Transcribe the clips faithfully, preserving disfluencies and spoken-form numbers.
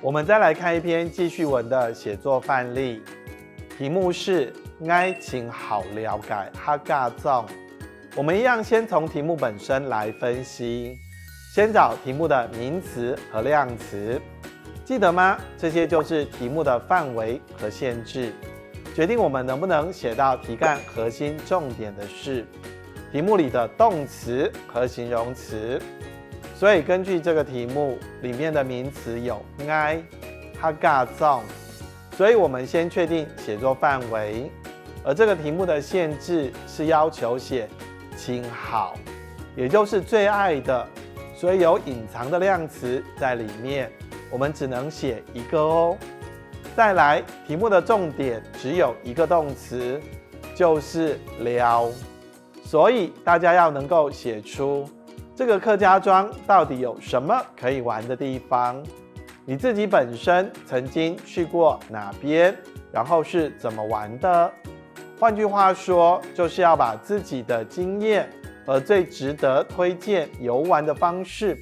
我们再来看一篇记叙文的写作范例，题目是《𠊎盡好了解客家庄》。我们一样先从题目本身来分析，先找题目的名词和量词，记得吗？这些就是题目的范围和限制，决定我们能不能写到题干核心重点的事。题目里的动词和形容词，所以根据这个题目里面的名词有𠊎、客家庄，所以我们先确定写作范围。而这个题目的限制是要求写盡好，也就是最爱的，所以有隐藏的量词在里面，我们只能写一个哦。再来，题目的重点只有一个动词，就是了。所以大家要能够写出这个客家庄到底有什么可以玩的地方。你自己本身曾经去过哪边，然后是怎么玩的？换句话说，就是要把自己的经验和最值得推荐游玩的方式，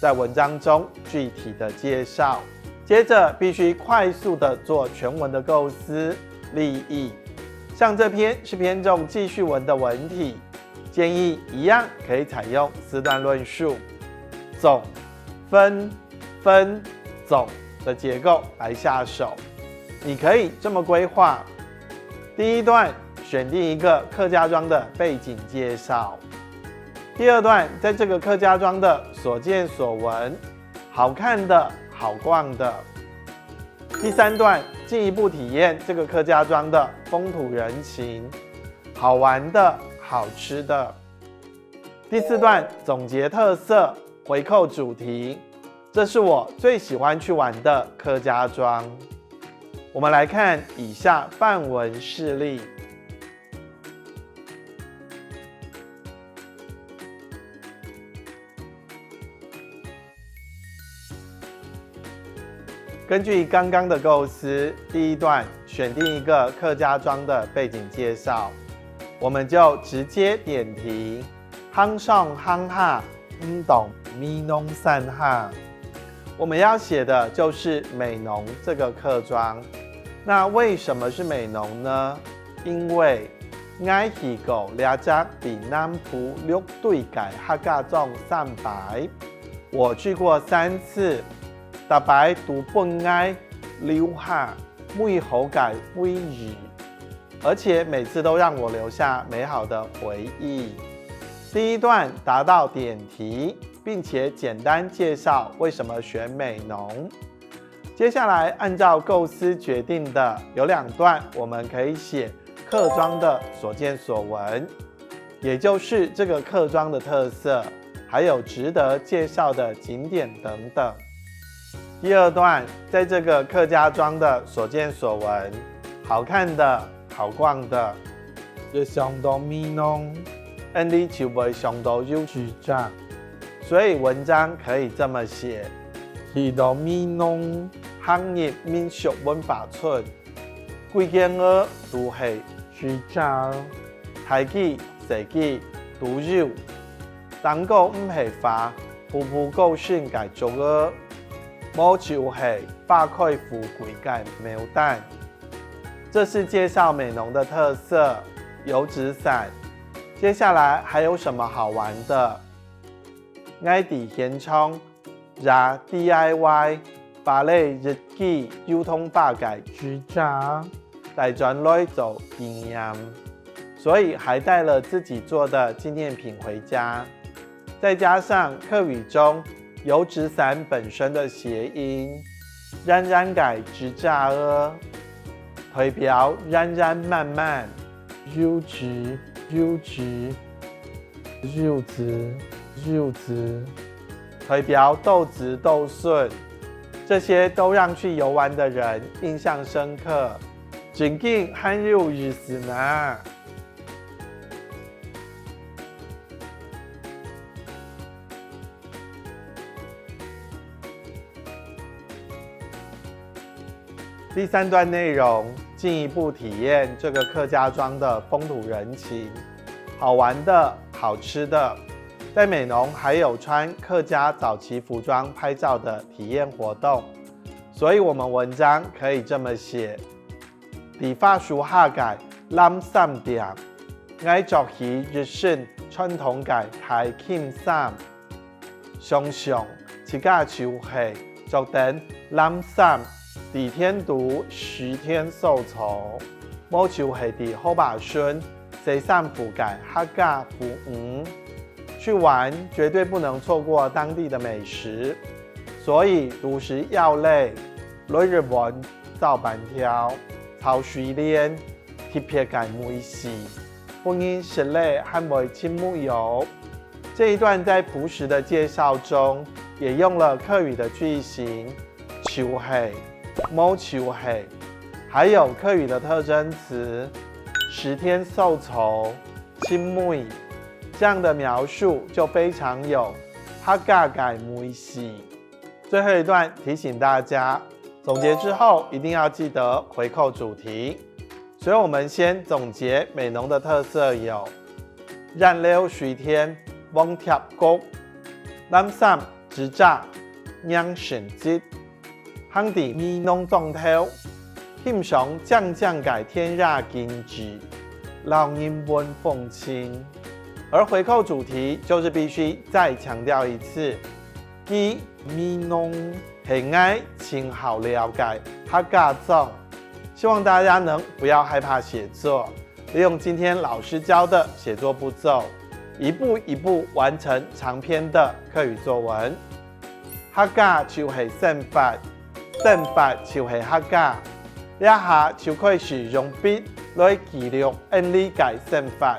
在文章中具体的介绍。接着必须快速的做全文的构思、立意。像这篇是偏重记叙文的文体，建议一样可以采用四段论述，总、分、分、总的结构来下手。你可以这么规划：第一段，选定一个客家庄的背景介绍。第二段，在这个客家庄的所见所闻，好看的、好逛的。第三段，进一步体验这个客家庄的风土人情，好玩的、好吃的。第四段，总结特色，回扣主题。这是我最喜欢去玩的客家庄。我们来看以下范文示例。根据刚刚的构思，第一段选定一个客家庄的背景介绍，我们就直接点题，行上行下，毋當美濃山下。我们要写的就是美濃这个客庄。那为什么是美浓呢？因为 𠊎去過這隻比南部略短个客家庄三擺，我去過三次，逐擺都分𠊎留下美好个回憶，而且每次都讓我留下美好的回憶。第一段達到點題，并且简单介绍为什么选美濃。接下来按照构思决定的有两段，我们可以写客庄的所见所闻，也就是这个客庄的特色，还有值得介绍的景点等等。第二段，在这个客家庄的所见所闻，好看的、好逛的，一想到美濃，𠊎俚就會想到有豬隻，所以文章可以这么写：去到美濃，行入民俗文化村， 歸間仔都係豬隻仔，大支細支都有。頂高毋係花，步步高升个竹仔，無就係花開富貴个牡丹。這是介紹美濃的特色，油紙傘。接下來還有什麼好玩的？𠊎在現場 也D I Y芭蕾一支油桐花个豬隻，帶轉來做紀念，所以還帶了自己做的紀念品回家。再加上客語中油紙傘本身的諧音，荏荏个豬隻仔，代表荏荏滿滿，油紙，油紙， 柚子，柚子，代表豆子、豆筍，這些都讓去遊玩的人印象深刻。真經還有意思呢！第三段內容進一步體驗這個客家庄的風土人情，好玩的、好吃的，在美濃還有穿客家早期服裝拍照的體驗活動。所以我們文章可以這麼寫：在花樹下个藍衫店，𠊎著起一身傳統个大襟衫。想想自家就係著等藍衫，在田肚蒔田掃草，無就係在河壩脣洗衫褲个客家婦女。去玩絕對不能錯過當地的美食，所以都市要來，來日本 照粄條、炒水蓮，特別个味緒，分人食了還會盡目油。這一段在樸實的介紹中，也用了客語的句型，就係、無就係，還有客語的特徵詞，蒔田掃草、盡目，這樣的描述就非常有客家个味緒。最後一段提醒大家，總結之後一定要記得回扣主題。所以我們先總結美濃的特色有：染料水田、黃貼角、藍衫紙遮、娘神節、行在美濃莊頭、欣賞靚靚个田野景致、老人文風情。而回扣主題就是必須再強調一次，佢 美濃係𠊎盡好尞个客家莊。希望大家能不要害怕寫作，利用今天老師教的寫作步驟，一步一步完成長篇的客語作文。客家就係生活，生活就係客家。這下就開始用筆來記錄𫣆俚个生活。